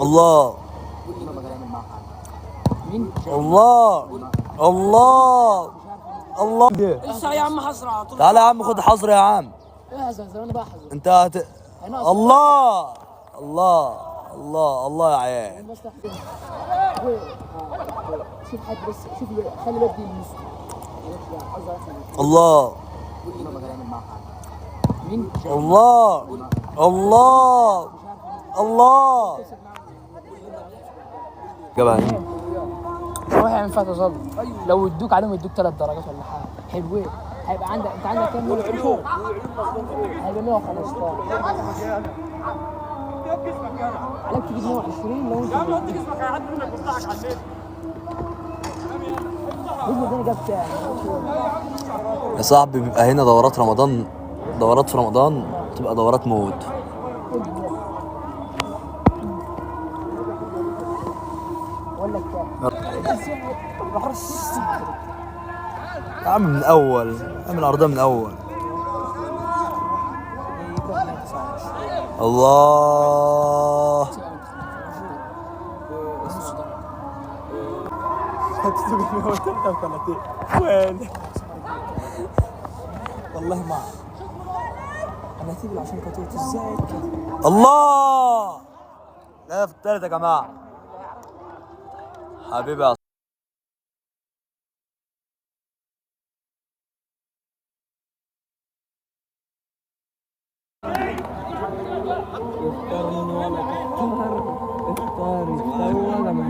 الله الله الله الله. لسه يا عم حصر على طول. تعالى يا عم خد حظر يا عم. ايه زمان بقى حظر. انت الله الله الله الله يا عيال. شوف حد بس، شوف خلي الواد يلمسه. الله الله الله الله. جبل روح يعمل فيها تظلم. لو ادوك عليهم يدوك 3 درجات ولا حاجة حلوين. هيبقى عندك انت عندك كام؟ 112. هيبقى 115. عليك تجيب 120 لو انت يا عم حط جسمك هيعدي منك ويفتحك على النت. يا صاحبي بيبقى هنا دورات رمضان، دورات في رمضان تبقى دورات موت. يا عم من الاول، اعمل عرضية من الاول. الله. وين؟ والله ما انا هتيجي عشان كتبت ازاي كده. الله. لا في الثالث يا جماعة. حبيبي يا اختارني ولا تختار، اختار الاول انا.